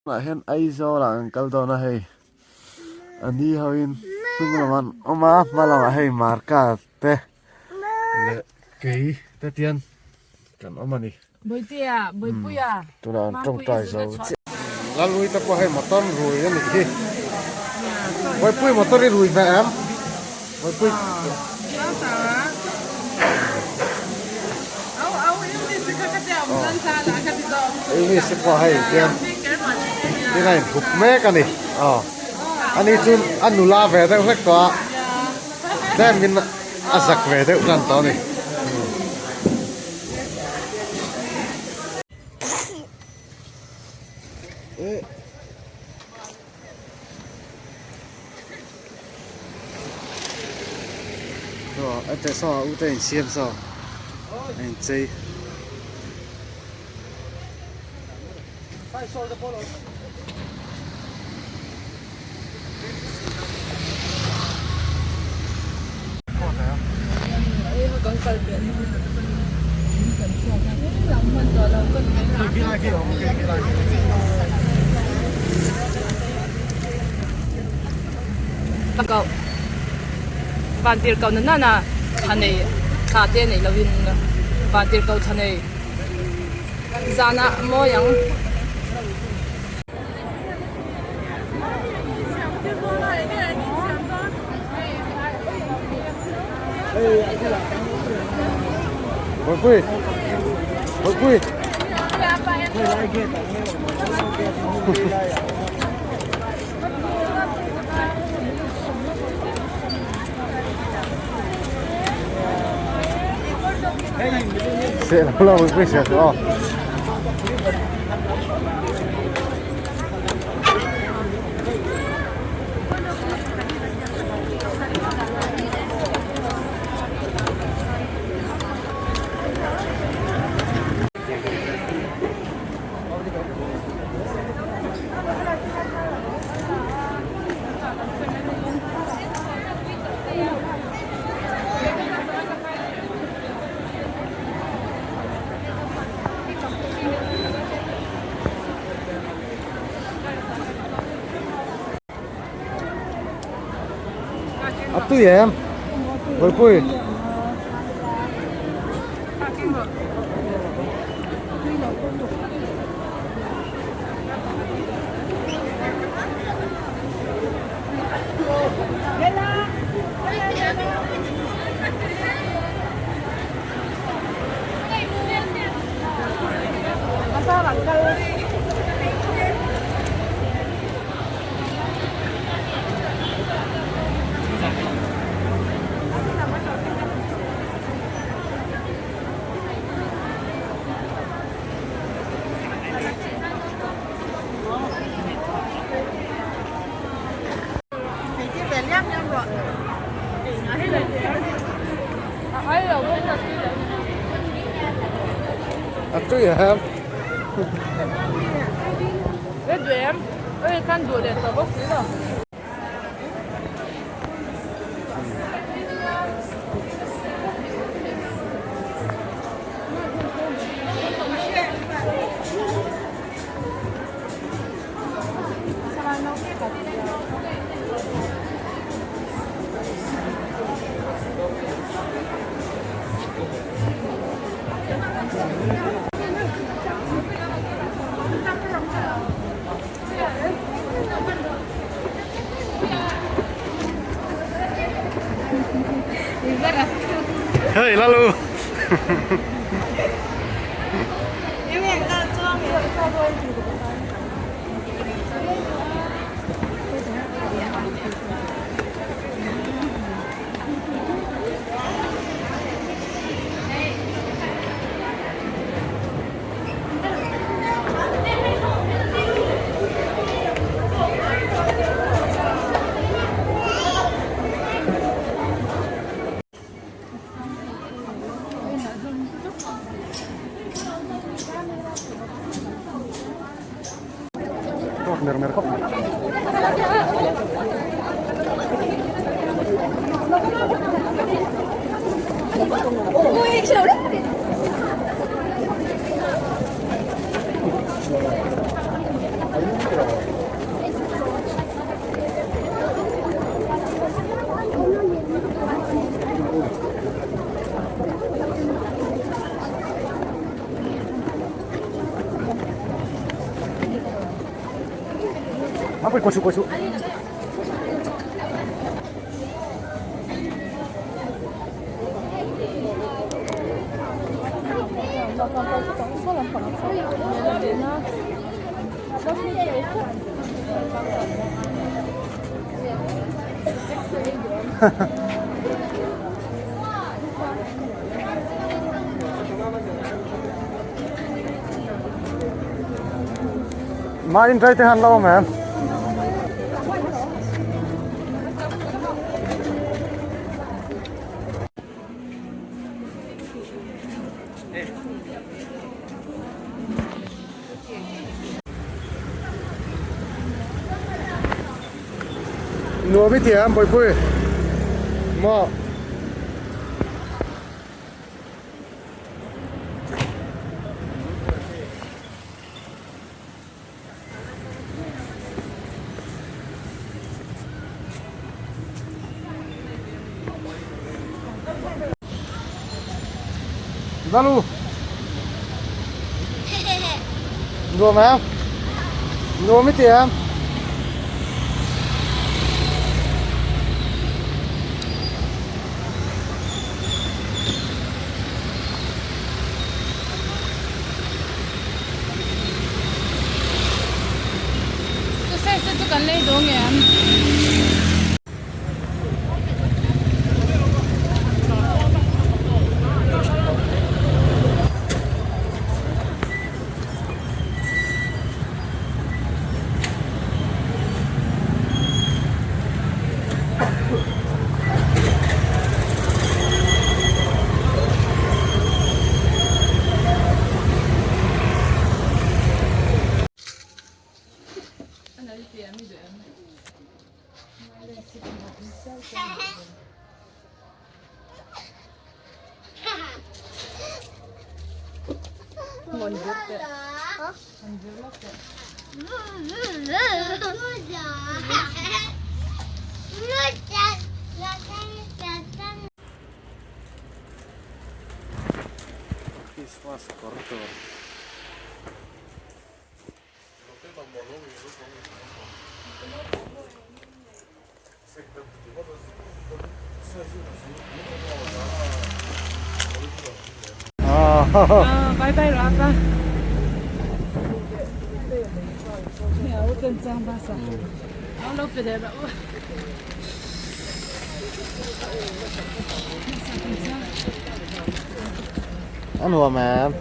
Tunah hian Aizawl ah kan kal dawn a hei a ni ho in hnung lamah an awm a hma lamah hei marka te leh kei te tian kan awm a ni tunah an tawngtai zo chiah. Lalui te pawh hei motor rui a nih hi Bawihpui motor i rui ve em Bawihpui. English te pawh hei hian tin a inhup mek a ni aw ani chu a nula ve deuh hlek tawh a tlem in a zak ve deuh tan tawh a ni. Ate saw a ute in siam saw a in chei. Kau vantir kau na nana thla nei thla te nei lovin vantir kau thla nei zanah a mawi ang. Bawihpui Bawihpui Seh lo lo Bawihpui seh suh aw. A tui em Bawihpui. A tui em? Hey Lalu. Tawk mer mer khawp mai. Mapui kaw suh kaw suh. Ma in trai te han lo ma'am. Nuam i thiam Bawihpui maw. Zalo Nuam em Nuam i ti em Sausage te chu kan lei dawn em? Christmas kawr tur. Bye bye ro apa. A nuam em?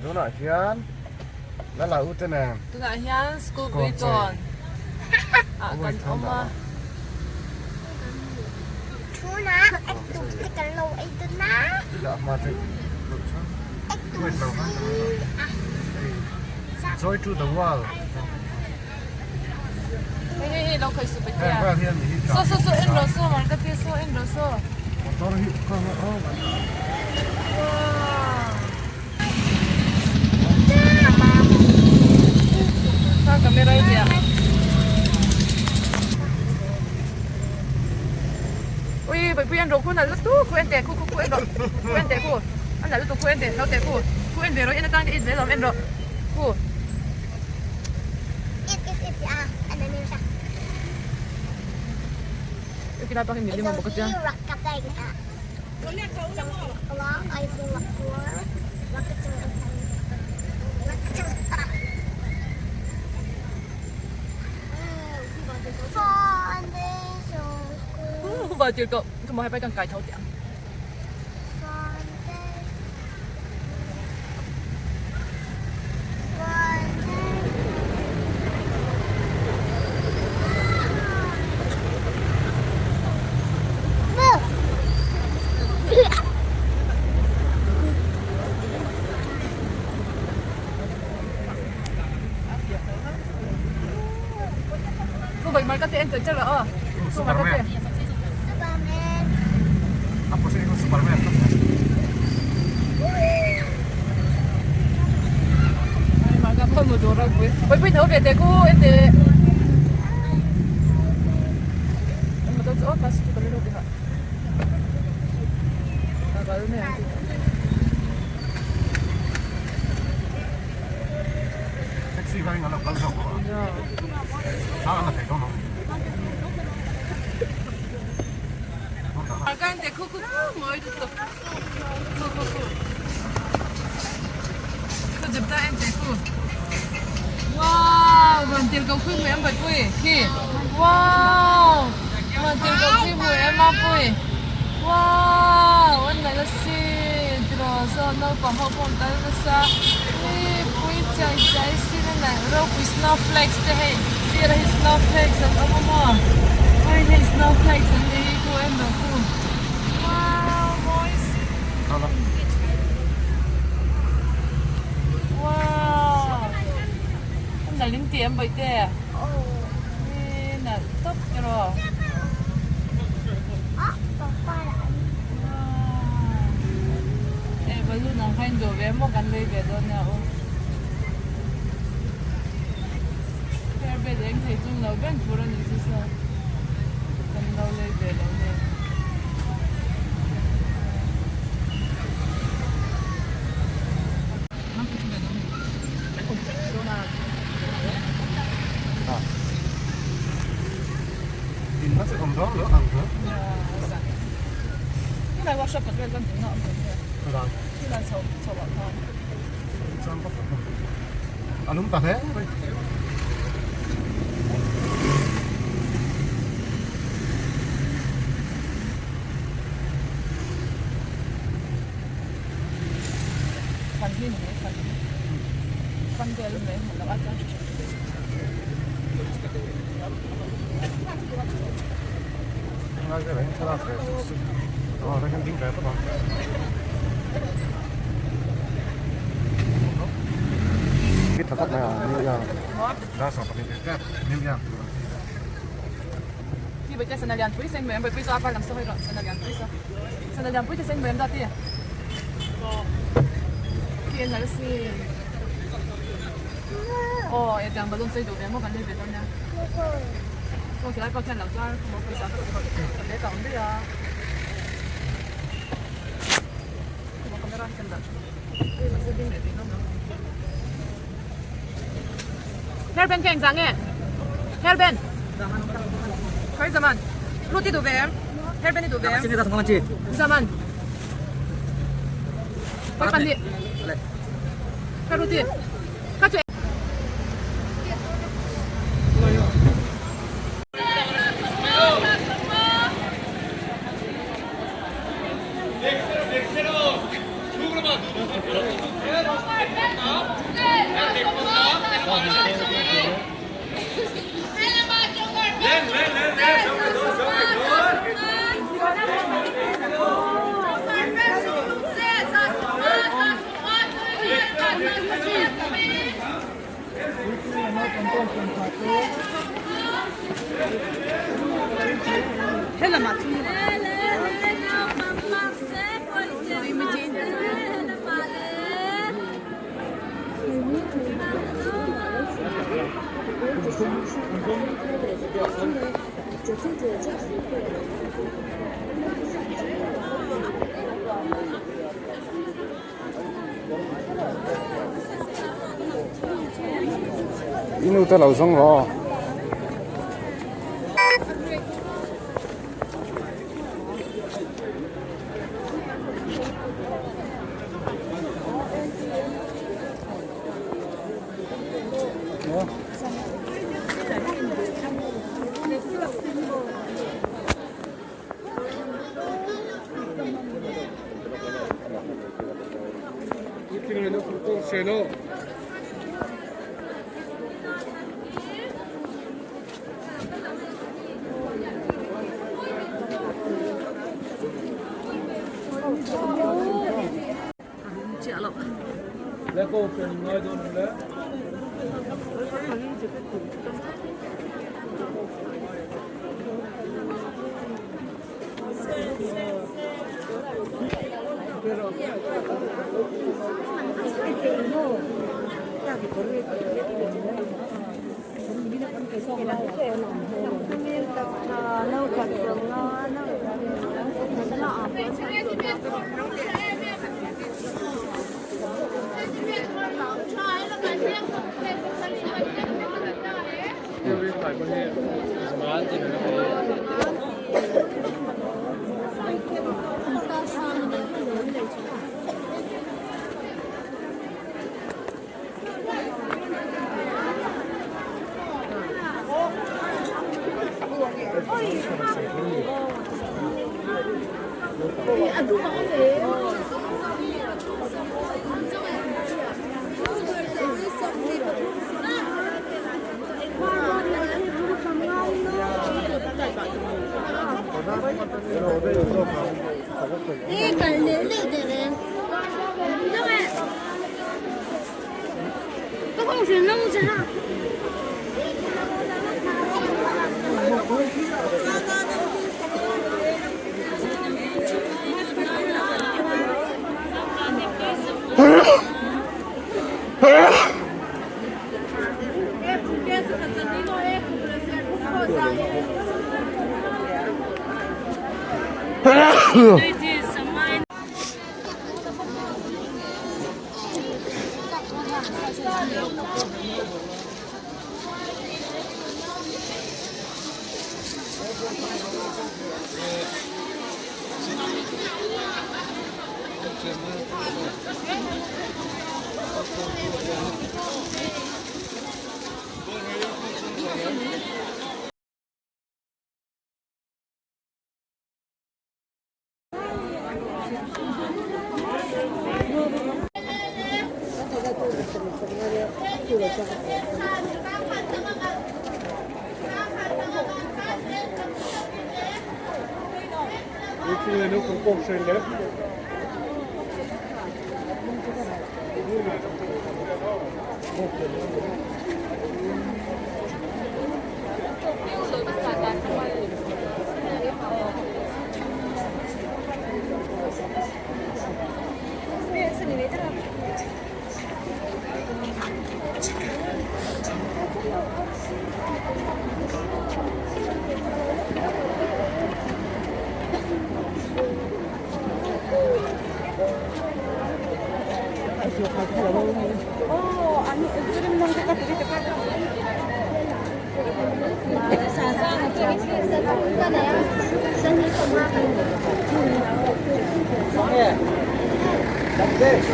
Tunah hian Lala u te nen Tunah hian school pui tawn ah kan awm a. Joy to the world. Hei hei hei lo khoi su pe tia. So so so en ro so mar ka tia so en ro so. Motor hi ka oh. Pui en rawh khu nalh lutuk khu en teh khu khu khu en rawh khu en teh khu a nalh lutuk khu en teh lo teh khu khu en ve rawh en atang te en ve lawm en rawh khu. Kilai pang hi milim a bawk a tia. Huval tir tawh ka maw hepai kan kai tho teh ang. Superman. Apa sih itu Superman? Taxi vai ngalo kal zawk a. A la thei dawn ang. Snowflakes te hei sirah hi snowflakes an awm a maw hei hei snowflakes an ni hi khu en lo khu wow mawi si wow a nalh in ti em bawihte hi nalh tawp erawh wow balloon ang kha in duh ve maw kan lei ve dawn nia aw. Hairband eng thei chung lo ber tur a ni chu saw kan lo lei ve lo nen. A lum ta hle mai. Hairband kha engzah nge? Hairband. Khawi zaman. Lut i duh ve em? Hairband i duh ve em? Zaman. Khawi pan hi. Kha Ruti. Kha chu. I nu te lo zawng rawh aw.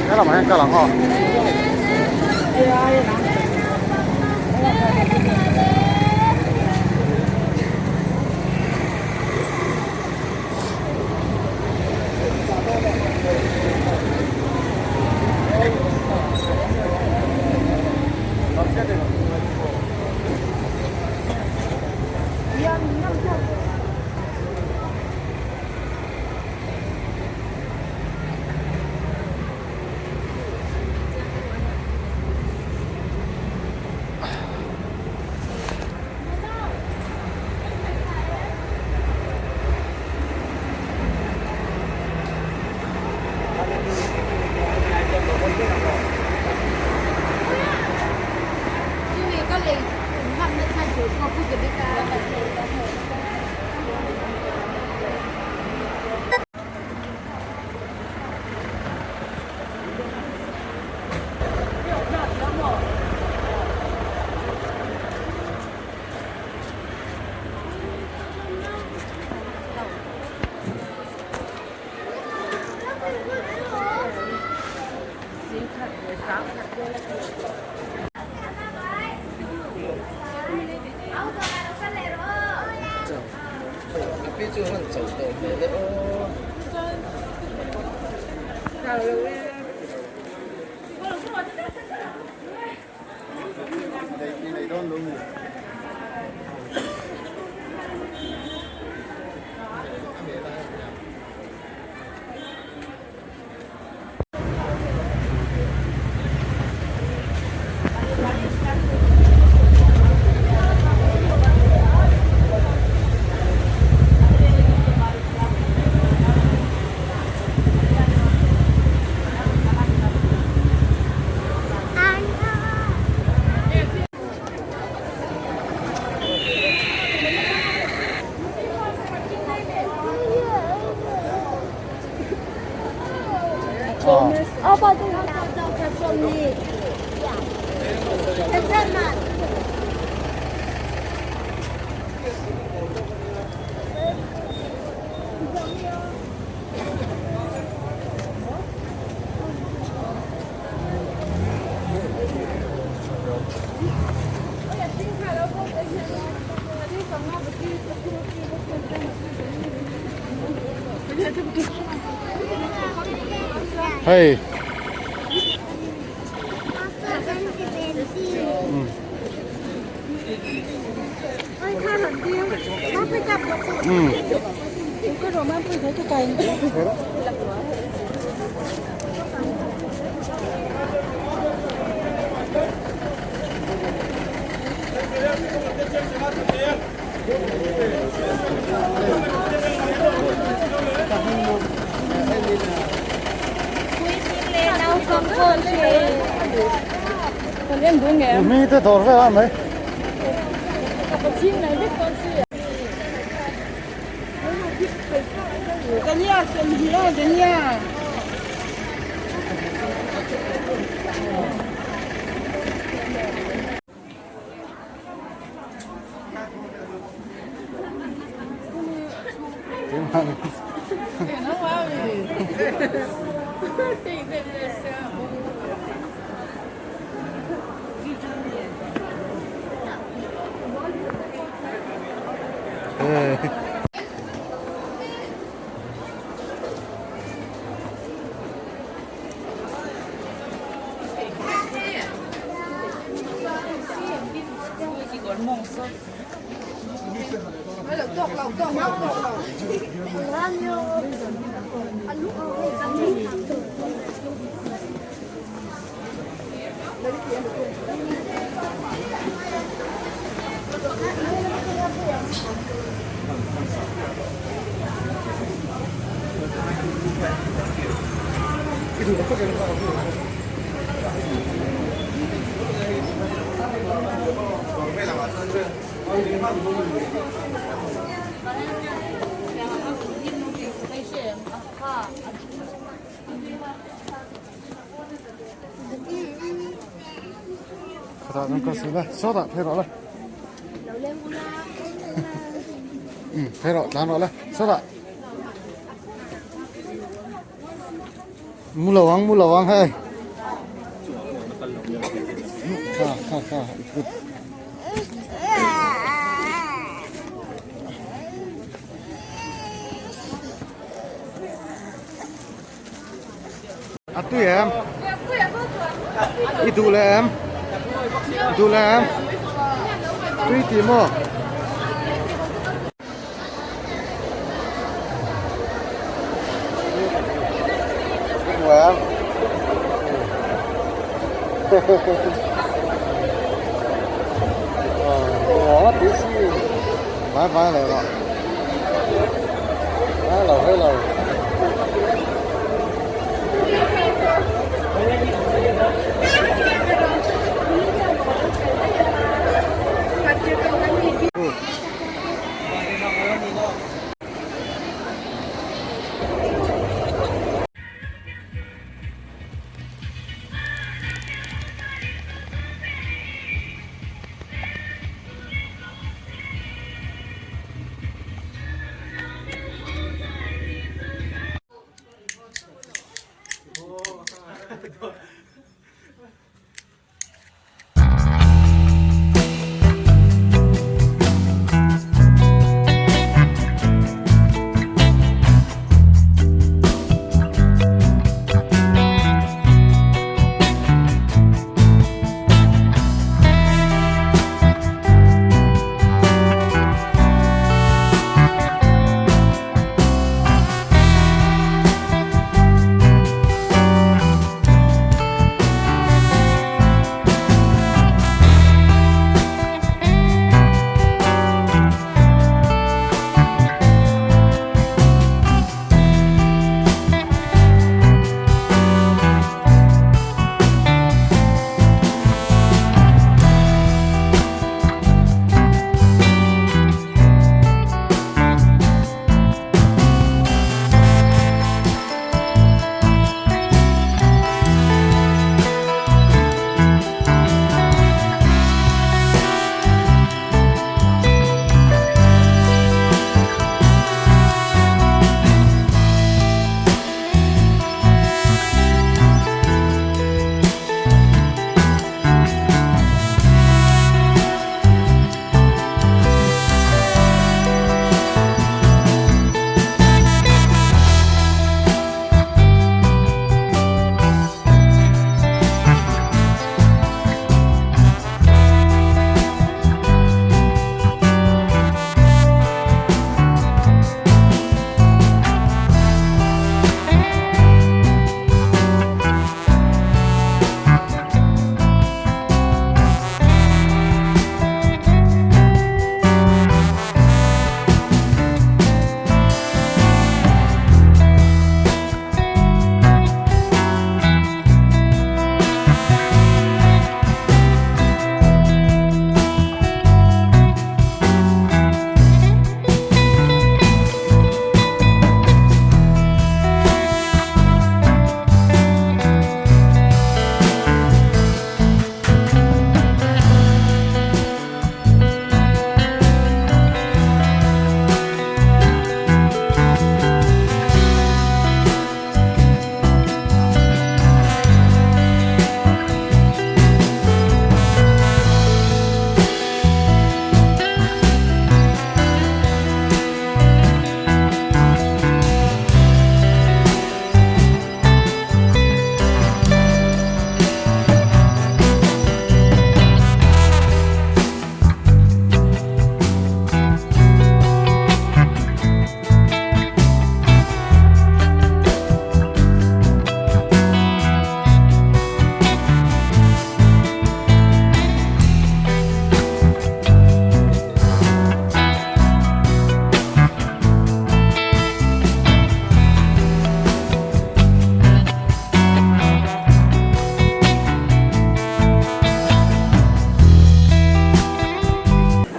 He lamah hian kal ang aw. tawh hmel e aw. Hei. Mi te dawr vel a mai. Khawtah chuan kal sila sawtah phei rawh le um phei rawh tlan rawh le sawtah mu lo ang mu lo ang hei kha kha kha good. A tui em? I duh leh em? I duh leh em? Tui tih maw? I duh em? Ờ, tí xí. Vai vai lại rồi. Vai lầu hay lầu.